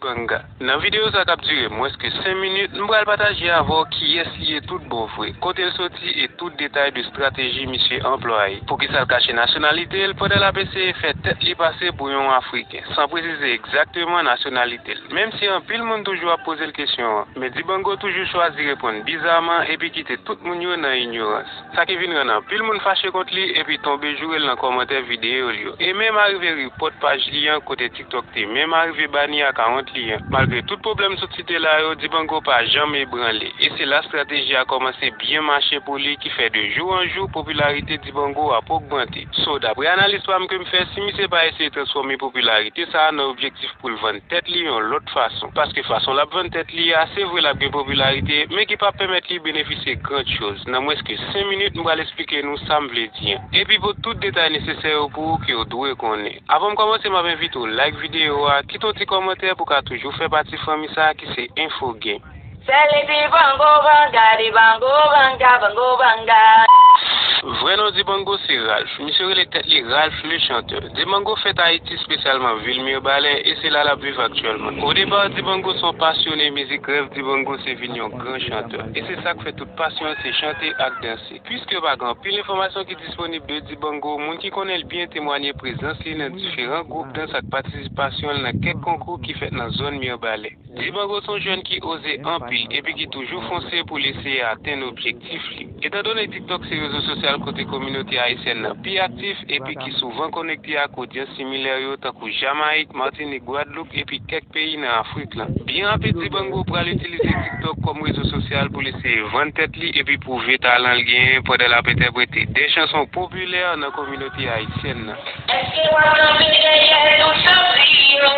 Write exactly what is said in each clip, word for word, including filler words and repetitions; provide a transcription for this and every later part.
Banga. Nan videyo sa k ap dire mwens ke senk minit, m pral pataje avè w kiyès li ye tout bon vre, kote l soti e tout detay de estrateji misye anplwaye. Poukisa l kache nasyonalite l pandan l ap eseye fè tèt li pase pou yon Afriken, san presize egzakteman nasyonalite l? Menm si anpil moun toujou ap poze l kesyon an, men Dibango toujou chwazi reponn bizaman epi kite tout moun yo nan inyorans. Sa ki vin rann anpil moun fache kont li epi tonbe joure l nan kòmantè videyo l yo. E menm arive ripòt paj li an kote TikTok te menm arive bani akawont li an. Malgre tout pwoblèm sot site la yo, Dibango pa janm ebranle. E se la estrateji a kòmanse byen mache pou li ki fè de jou an jou popilarite Dibango ap ogmante. So, daprè analiz pa m ke m fè, si misye pa eseye transfòme popilarite sa a nan objektif pou l vann tèt li yon lòt fason. Paske fason l ap vann tèt li a, se vre l ap gen popilarite, men ki p ap pèmèt li benefisye gran choz. Nan mwens ke senk minit, m pral eksplike nou sa m vle di an. Epi pote tout detay nesesè yo pou ou ke w dwe konnen. Avan m kòmanse, m ap envite w like videyo a, kite yon ti kòmantè pou w ka toujou fè pati fanmi sa a ki se Info Game. Sèl Dibango Banga, Dibango Banga, Bango Banga. Vrè non Dibango se Ralph. Misye rele tèt li Ralph le chanteur. Dibango fèt Ayiti, espesyalman vil Mibalè, e se la l ap viv aktyèlman. O depa, Dibango se yon pasyone mizik, rèv Dibango se vin yon gran chantè. E se sa k fè tout pasyon l se chante ak danse. Piske pa gen anpil enfòmasyon ki disponib de Dibango, moun ki konnen l byen temwanye prezans li nan diferan gwoup dans ak patisipasyon l nan kèk konkou ki fèt nan zòn Mibalè. Dibango se yon jèn ki oze anpil epi ki toujou fonse pou l eseye atenn objektif li. Etandone TikTok se rezo sosyal kote kominote ayisyèn nan pi aktif epi ki souvan konekte ak odyans similè yo tankou Jamayik, Matinik, Gwadloup epi kèk peyi nan Afrik lan. Byen rapid, Dibango pral itilize TikTok kòm rezo sosyal pou l eseye vann tèt li epi pwouve talan l genyen pandan l ap entèprete de chanson popilè nan kominote ayisyèn nan. Èske w ap kanpe dèyè tout sòti yo?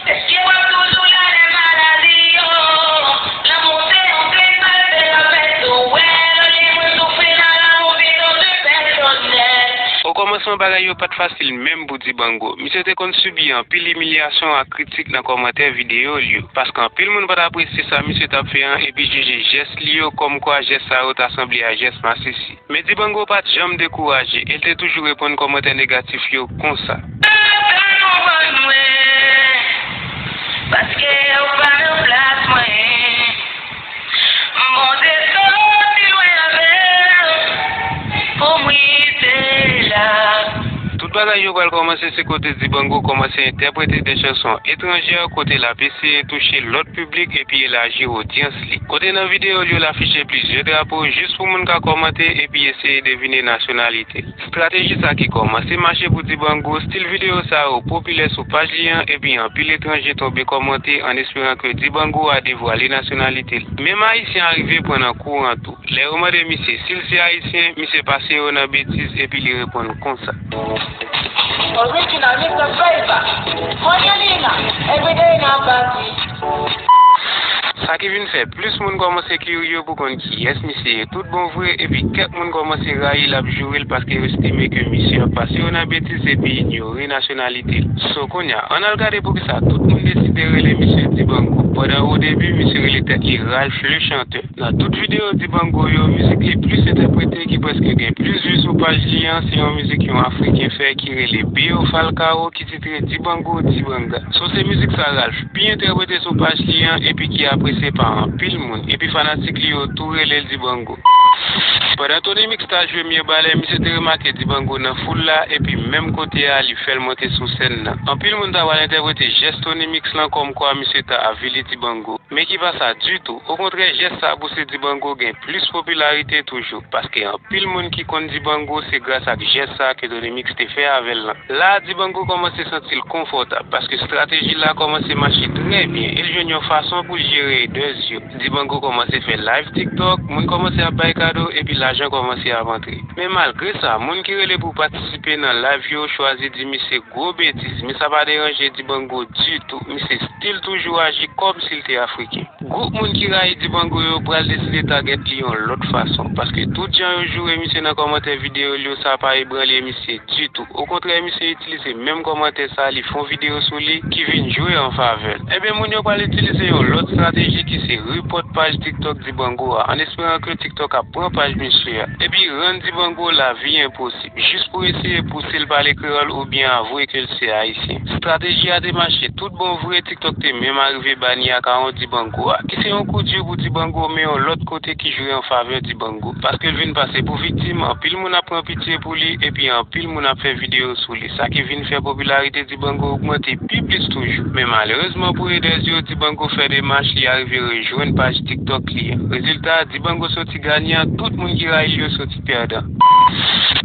Èske w ap toujou la lè maladi yo? Lanmou se yon krim, malfè l ap fè sou wè. Olye mwen soufri nan lanmou, pito de pèsonèl. Okòmansman, bagay yo pa t fasil menm pou Dibango. Misye te konn sibi anpil imilyasyon ak kritik nan kòmantè videyo l yo, paske anpil moun pa t apresye sa misye t ap fè an epi jije jès li yo kòmkwa jès sa yo ta sanble a jès masisi. Men Dibango pa t janm dekouraje, e l te toujou reponn kòmantè negatif yo konsa. Pèp ka konprann mwen, paske yo pa nan plas mwen. Bondye soti lwen avè m pou m rive la. Tout bagay yo pral kòmanse se kote Dibango kòmanse entèprete de chanson etranjè kote l ap eseye touche lòt piblik epi elaji odyans li. Kote nan videyo l yo l afiche plizyè drapo jis pou moun ka kòmante epi eseye devine nasyonalite l. Estrateji sa ki kòmanse mache pou Dibango, estil videyo sa yo popilè sou paj li an epi anpil etranje tonbe kòmante an esperan ke Dibango a devwale nasyonalite l. Menm Ayisyen arive pran nan kou an tou. Lè yo mande misye si l se Ayisyen, misye pase yo nan betiz epi li reponn konsa. Original Mister Flavor. Money Lina, every day na party. Sa ki vin fè plis moun kòmanse kirye pou konn kiyès misye ye tout bon vre, epi kèk moun kòmanse rayi l ap joure l paske yo estime ke misye ap pase yo nan betiz epi inyore nasyonalite l. So, kounye a, ann al gade poukisa tout moun deside rele misye Dibango, pandan o debi misye rele tèt li Ralph le chanteur. Nan tout videyo Dibango yo, mizik li plis entèprete ki prèske gen plis vi sou paj li an, se yon mizik yon Afriken fè ki rele Beo Falcao ki titre Dibango Dibanga. So se mizik sa Ralph pi entèprete sou paj li an epi ki apresye pa anpil moun, epi fanatik li yo tou rele l Dibango. Pandan Tony Mix ta jwe Mirebalais, misye te remake Dibango nan foul la, epi menm kote a, li fè l monte sou sèn nan. Anpil moun ta pral entèprete jès Tony Mix lan kòmkwa misye ta avili Dibango. Men ki pa sa ditou. Okontrè, jès sa pouse Dibango gen plis popilarite toujou, paske anpil moun ki konn Dibango se gras ak jès sa ke Tony Mix te fè avè l lan. La a, Dibango kòmanse santi l konfòtab, paske estrateji la kòmanse mache trè byen, e l jwenn yon fason pou l jere haters yo. Dibango kòmanse fè live TikTok, moun kòmanse ap bay kado, epi lajan kòmanse ap antre. Men malgre sa, moun ki rele pou patisipe nan live yo chwazi di misye gwo betiz, men sa pa deranje Dibango ditou. Misye still toujou aji kòmsi l te Afriken. Gwoup moun ki rayi Dibango yo pral deside target li yon lòt fason, paske tout jan yo joure misye nan kòmantè videyo l yo, sa pa ebranle misye ditou. Okontrè, misye itilize menm kòmantè sa, li fè yon videyo sou li ki vin jwe an favè l. Ebyen, moun yo pral itilize yon lòt estrateji ki se repòt paj TikTok Dibango a, an esperan ke TikTok ap pran paj misye a, epi rann Dibango lavi enposib, jis pou eseye pouse l pale kreyòl oubyen avwe ke l se ayisyen. Estrateji a te mache tout bon vre, TikTok te menm arive bani akawon Dibango a, ki se yon kou di pou Dibango, men yon lòt kote ki jwe an favè Dibango, paske l vin pase pou viktim, anpil moun ap pran pitye pou li, epi anpil moun ap fè videyo sou li, sa ki vin fè popilarite Dibango ogmante pi plis toujou. Men malerezman pou edèz yo, Dibango fè demach, li arive rejwenn paj TikTok li an. Rezilta, Dibango soti ganyan, tout moun ki rayi l yo soti pèdan.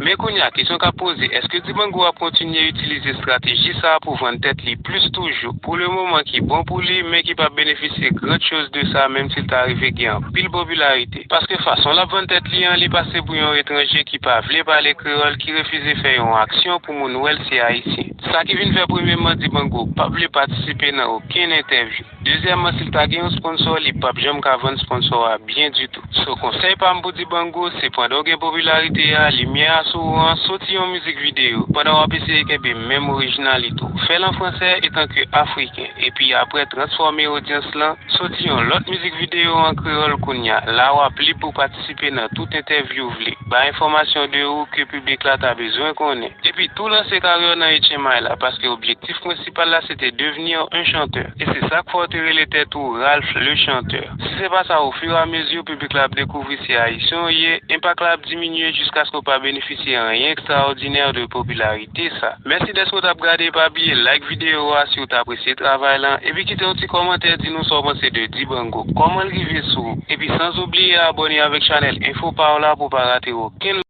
Men kounye a, kesyon k ap poze, èske Dibango ap kontinye itilize estrateji sa a pou vann tèt li plis toujou? Pou le moman ki bon pou li, men ki p ap benefisye gran choz de sa, menm si l ta rive gen anpil popilarite. Paske fason l ap vann tèt li an, li pase pou yon etranje ki pa vle pale kreyòl, ki refize fè yon aksyon pou moun wè l se ayisyen. Sa ki vin fè premyèman Dibango p ap vle patisipe nan okenn entèvyou. Dezyèmman, si l ta gen yon sponsò, li p ap janm ka vann sponsò a byen ditou. So, konsèy pa m pou Dibango, se pandan w gen popilarite a, limyè a sou ou an, soti yon mizik videyo, pandan w ap eseye kenbe menm orijinalite w. Fè l an fransè etanke Afriken, epi apre transfòme odyans lan, soti yon lòt mizik videyo an kreyòl kounye a. La w ap lib pou patisipe nan tout entèvyou w vle. Bay enfòmasyon de ou ke piblik la ta bezwen konnen. Epi tou lanse karyè w nan H M I la, paske objektif prensipal la se te devenir un chanteur. E se sa k fè w te rele tèt ou Ralph le chanteur. Si se pa sa, ofiramezi, piblik la ap dekouvri se ayisyen w ye, enpak la ap diminye jiskaske w pa benefisye anyen ekstraòdinè de popilarite sa. Mèsi dèske w t ap gade, pa bliye like videyo a si w t apresye travay lan, epi kite yon ti kòmantè, di nou sa w panse de Dibango, kòman l rive sou ou, epi san oubliye abòne avèk chanèl Enfo Pa w la pou w pa rate okenn